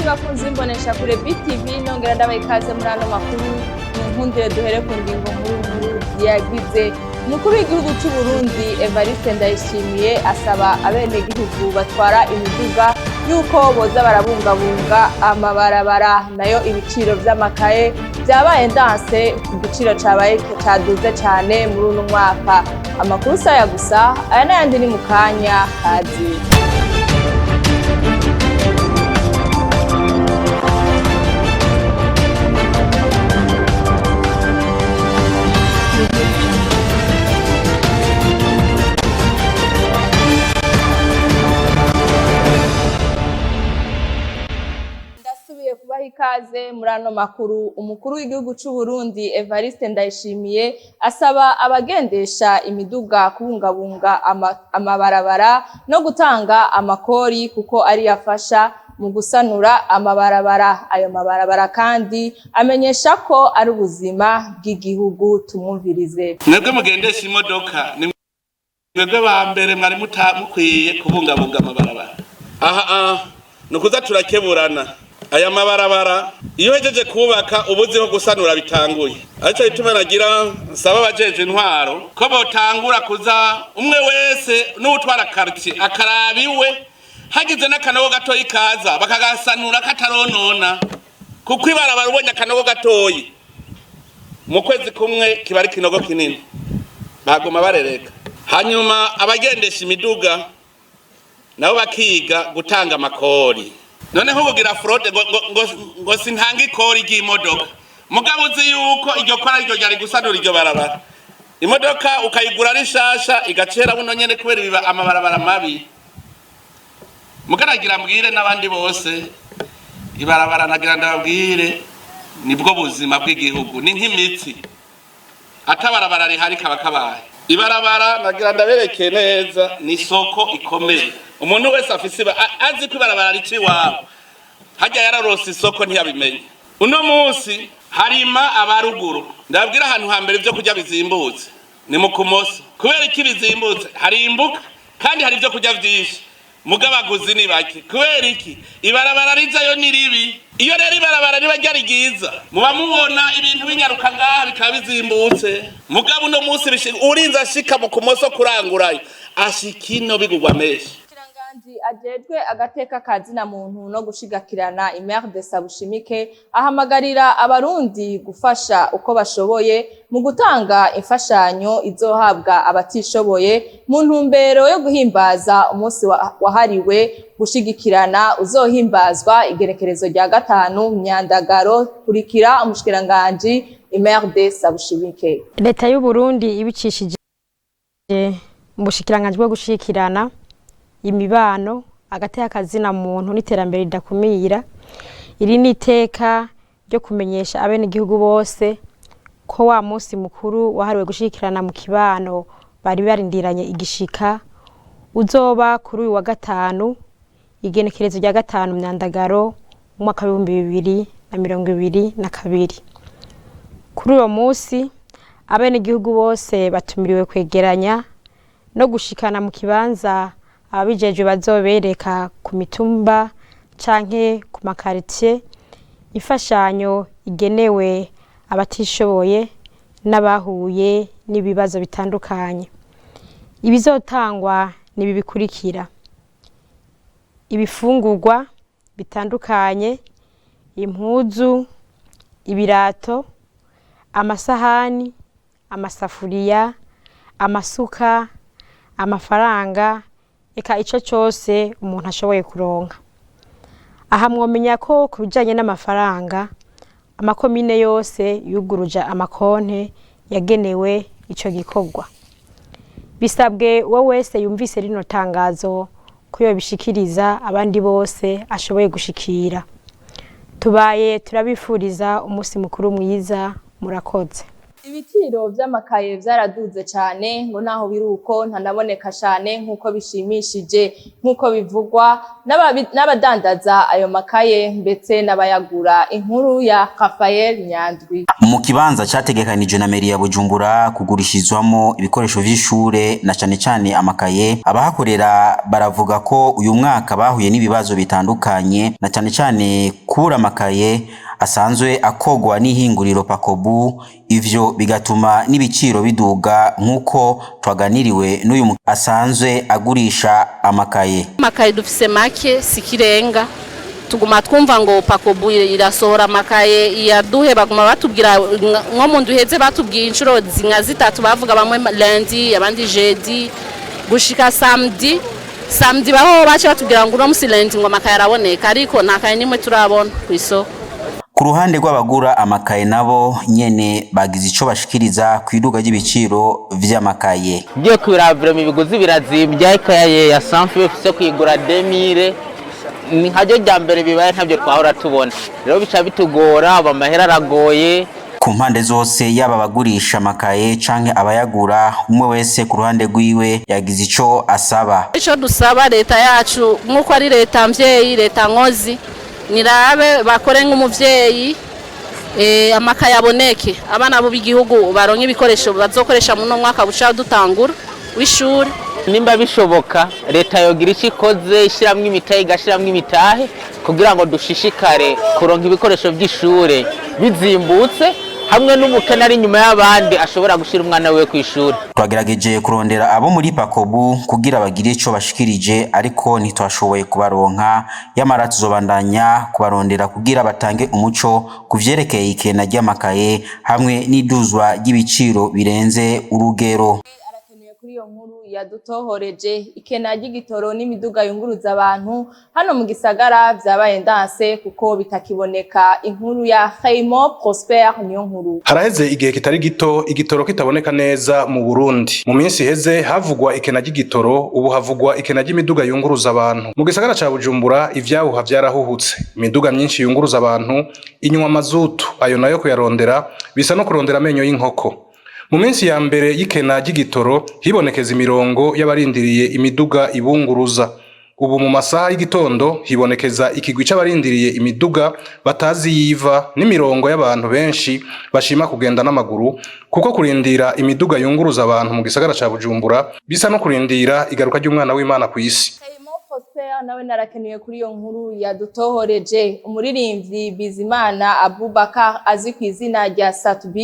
Bakunzi b'imbonesha kure BTV, nongera ndabaha ikaze muri ano makuru. Mu nkundire duhere ku ngingo nkuru nkuru yagize. Umukuru w'igihugu c'u Burundi Evariste Ndayishimiye asaba abenegihugu batwara imiduga yuko boza barabungabunga amabarabara. Nayo ibiciro vy'amakaye vyabaye ndanse, igiciro cabaye caduze cane muri uno mwaka. Amakuru saya gusa, aya n'ayandi ni mu kanya kazi. Ndasubiye kubaha ikaze muri ano makuru. Umukuru w'igihugu c'u Burundi Evariste Ndayishimiye asaba abagendesha imiduga kubungabunga amabarabara no gutanga amakori, kuko ariyo afasha mu gusanura amabarabara. Ayo mabarabara kandi amenyesha ko ari ubuzima bw'igihugu. Tumwumvirize. Mwebwe mugendesha imodoka, ni mwebwe ba mbere mwari mukwiye kubungabunga amabarabara. Aha aha ni ukuza turakeburana. Aya mabarabara iyo uhejeje kubaka uba uzi ko gusanura bitanguye, ariko bituma nagira nsaba abajejwe intwaro ko botangura kuza umwe wese n'uwutwara quartier akaraba iwe, hagize n'akanogo gatoyi kaza bakagasanura kataronona, kuko ibarabara ubonye akanogo gatoyi mu kwezi kumwe kiba ari ikinogo kinini, baguma barereka. Hanyuma abagendesha imiduga nabo bakiga gutanga amakori. Noneho kugira fraude ngo sintanga ikori ry'imodoka, mugabo uzi yuko iryo kora ryo ryari gusanura iryo barabara. Imodoka ukayigura ari nshasha igacera buno nyene kubera ibiba amabarabara mabi. Mugaragira mbwire n'abandi bose, ibarabara nagira ndababwire nibwo buzima bw'igihugu, ni nk'imitsi, atabarabara rihari kaba kabaye. Ibarabara nagira ndabereke neza ni isoko ikomeye. Umuntu wese afise azi ko ibarabara rica iwabo, harya yararose isoko ntiyabimenye. Uno munsi harima abaruguru, ndababwira ahantu hambere ivyo kurya bizimbutse ni mu Kumoso. Kubera iki bizimbutse? Harimbuka kandi hari ivyo kurya vyinshi, mugabo abaguzi ni bake. Kubera iki? Ibarabara rijayo ni ribi. Iyo rero ibarabara riba ryari ryiza, muba mubona ibintu binyaruka ngaha bikaba bizimbutse. Mugabo uno munsi urinze ashika mu Kumoso kurangurayo, ashika ino bigurwa menshi. Umushikiranganji ajejwe agateka ka zina muntu no gushigikirana, Imerde Sabushimike, ahamagarira abarundi gufasha uko bashoboye mu gutanga imfashanyo izohabwa abatishoboye mu ntumbero yo guhimbaza umunsi wahariwe gushigikirana uzohimbazwa igerekerezo rya 5 Myandagaro. Kurikira umushikiranganji Imerde Sabushimike. Leta y'u Burundi ibicishije mu bushikiranganji bwo gushigikirana imibano, agateka kazina muntu n'iterambere ridakumira, iri ni iteka ryo kumenyesha abenegihugu bose ko wa munsi mukuru wahariwe gushigikirana mu kibano bari barindiranye igishika uzoba kuri uyu wa 5, igenekerezo rya 5 Myandagaro, umwaka w'ibihumbi bibiri na mirongo ibiri na kabiri. Kuri uwo munsi abenegihugu bose batumiriwe kwegeranya no gushikana mu kibanza ababijejwe bazobereka ku mitumba canke ku makaritiye imfashanyo igenewe abatishoboye n'abahuye n'ibibazo bitandukanye. Ibizotangwa ni ibi bikurikira: ibifungurwa bitandukanye, impuzu, ibirato, amasahani, amasafuriya, amasuka, amafaranga, eka ico cose umuntu ashoboye kuronka. Aha mwomenya ko ku bijanye n'amafaranga, amakomine yose yuguruje amakonte yagenewe ico gikorwa. Bisabwe uwo wese yumvise rino tangazo ko yobishikiriza abandi bose ashoboye gushikira. Tubaye turabifuriza umunsi mukuru mwiza. Murakoze. Ibiciro vy'amakaye vyaraduze cane, ngo naho biri uko ntanaboneka cane nk'uko bishimishije, nk'uko bivugwa n'abadandaza ayo makaye ndetse n'abayagura. Inkuru ya Rafael Nyandwi. Mu kibanza categekanijwe na mairie ya Bujumbura kugurishirizwamo ibikoresho vy'ishure na cane cane amakaye, abahakorera baravuga ko uyu mwaka bahuye n'ibibazo bitandukanye, na cane cane kubura amakaye asanzwe akogwa n'ihinguriro Pakobu, ivyo bigatuma n'ibiciro biduga, nk'uko twaganiriwe n'uyu asanzwe agurisha amakaye. Amakaye dufise make, sikirenga. Tuguma twumva ngo Pakobu irasohora amakaye, iyaduhe. Baguma batubwira, nko mu ndwi iheze batubwiye inshuro nka zitatu. Bavuga bamwe lundi, abandi jeudi, gushika samedi. Samedi baho bace batubwira ngo uno musi lundi ngo amakaye araboneka, ariko nta kaye nimwe turabona kw'isoko. Ku ruhande rw'abagura amakaye, nabo nyene bagize ico bashikiriza ku iduga ry'ibiciro vy'amakaye. Ugiye kubirabira mu biguzi birazimbye. Ikaye ya sanfi ufise kuyigura 2000, ni nkaryo rya mbere bibaye, ntabyo twahora tubona. Rero bica bitugora, aba amahera aragoye. Ku mpande zose, yaba abagurisha amakaye canke abayagura, umwe wese ku ruhande rwiwe yagize ico asaba. Ico dusaba leta yacu, nk'uko ari leta mvyeyi, leta nkozi, nirabe bakore nk'umuvyeyi, amakaye aboneke, abana b'igihugu baronke ibikoresho bazokoresha muno mwaka buca dutangura w'ishuri. Nimba bishoboka, leta yogira icyo ikoze, ishyiramo imitahe, igashyiramo imitahe kugira ngo dushishikare kuronka ibikoresho by'ishure bizimbutse, hamwe n'umukene ari inyuma y'abandi ashobora gushyira umwana wiwe ku ishuri. Twagerageje kurondera abo muri Pakobu kugira bagire ico bashikirije, ariko ntitwashoboye kubaronka. Yamara tuzobandanya kubarondera kugira batange umuco ku vyerekeye ikena ry'amakaye hamwe n'iduzwa ry'ibiciro birenze urugero. Arakenuye kuri iyo nkuru yadutohoreje. Ikena ry'igitoro n'imiduga yunguruza abantu hano mu gisagara vyabaye ndanse kuko bitakiboneka. Inkuru ya Raymond Prosper niyo nkuru. Haraheze igihe kitari gito igitoro kitaboneka neza mu Burundi. Mu minsi iheze havugwa ikena ry'igitoro, ubu havugwa ikena ry'imiduga yunguruza abantu. Mu gisagara ca Bujumbura ivyahuha vyarahuhutse. Imiduga myinshi yunguruza abantu inywa mazutu, ayo nayo kuyarondera bisa no kurondera amenyo y'inkoko. Mu minsi ya mbere y'ikena ry'igitoro hibonekeza imirongo y'abarindiriye imiduga ibunguruza. Ubu mu masaha y'igitondo hibonekeza ikigwi c'abarindiriye imiduga batazi yiva, n'imirongo y'abantu benshi bashima kugenda n'amaguru, kuko kurindira imiduga yunguruza abantu mu gisagara ca Bujumbura bisa no kurindira igaruka ry'umwana w'Imana kw'isi. Raymond Prosper nawe narakenuye kuri iyo nkuru yadutohoreje. Umuririmbyi Bizimana Abubakar azwi ku izina rya Sat-B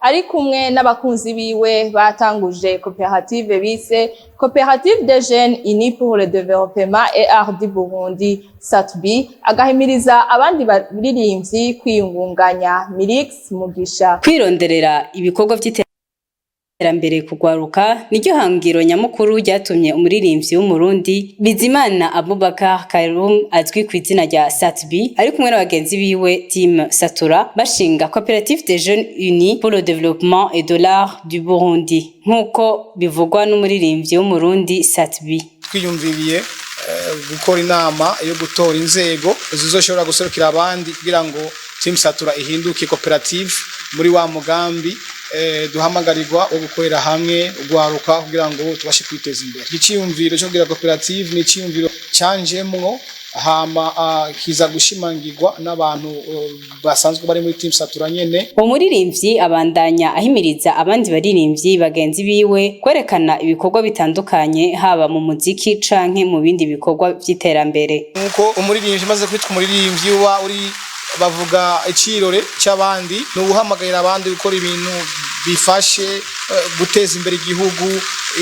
ari kumwe n'abakunzi biwe batanguje koperative bise Coopérative des Jeunes Unis pour le Développement et Art du Burundi. Sat-B agahimiriza abandi baririmbyi kwiyungunganya. Mirix Mugisha. Kwironderera ibikorwa vy'iterambere kugwaruka niryo hangiro nyamukuru ryatumye umuririmbyi w'Umurundi Bizimana Abubakar Karum azwi ku izina rya Sat-B ari kumwe n'abagenzi biwe Team Satura bashinga Coopérative des Jeunes Unis pour le Développement et de l'Art du Burundi, nk'uko bivugwa n'umuririmbyi w'Umurundi Sat-B. Twiyumviriye gukora inama yo gutora inzego zizoshobora guserukira abandi kugira ngo Team Satura ihinduke koperative muri wa mugambi duhamagarirwa wo gukorera hamwe ugwaruka kugira ngo tubashe kwiteza imbere. Iciyumviro cyo kugira koperative ni iciyumviro canjemwo, hama kiza gushimangirwa n'abantu basanzwe bari muri Team Satura nyene. Uwo muririmbyi abandanya ahimiriza abandi baririmbyi bagenzi biwe kwerekana ibikorwa bitandukanye, haba mu muziki canke mu bindi bikorwa vy'iterambere. Nkuko umuririmbyi umaze kwitwa umuririmbyi uba uri, bavuga, icirore cy'abandi, ni uguhamagarira abandi gukora ibintu bifashe guteza imbere igihugu,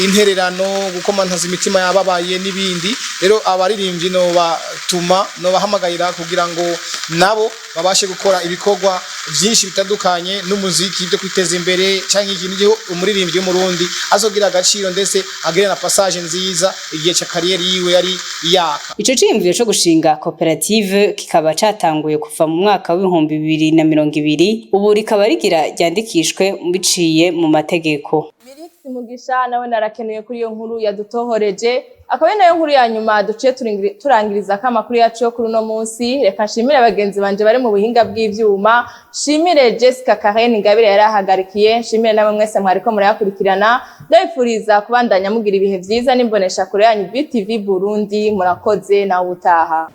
intererano, gukomantaza imitima yababaye n'ibindi. Rero abaririmbyi no batuma no bahamagarira kugira ngo nabo babashe gukora ibikorwa byinshi bitandukanye n'umuziki byo kwiteza imbere cyangwa ikintu giho umuririmbyi w'Umurundi azogira agaciro, ndetse agire na passage nziza igihe cya carrière yiwe yari yaka. Ico ciyumviro co gushinga koperative kikaba catanguye kuva mu mwaka w'2020, ubu rikaba rigira ryandikishwe biciye mu mategeko. Mirix. Mugisha nawe narakenuye kuri iyo nkuru yadutohoreje, akaba ari nayo nkuru ya nyuma duciye turangiriza ko amakuru yacu yo kuri uno munsi. Reka nshimire bagenzi banje bari mu buhinga bw'ivyuma, nshimire Jessica Karen Ingabire yari ahagarikiye, nshimire namwe mwese mwariko murayakurikirana. Ndabifuriza kubandanya mugira ibihe vyiza n'imbonesha kure yanyu BTV Burundi. Murakoze, nawe utaha.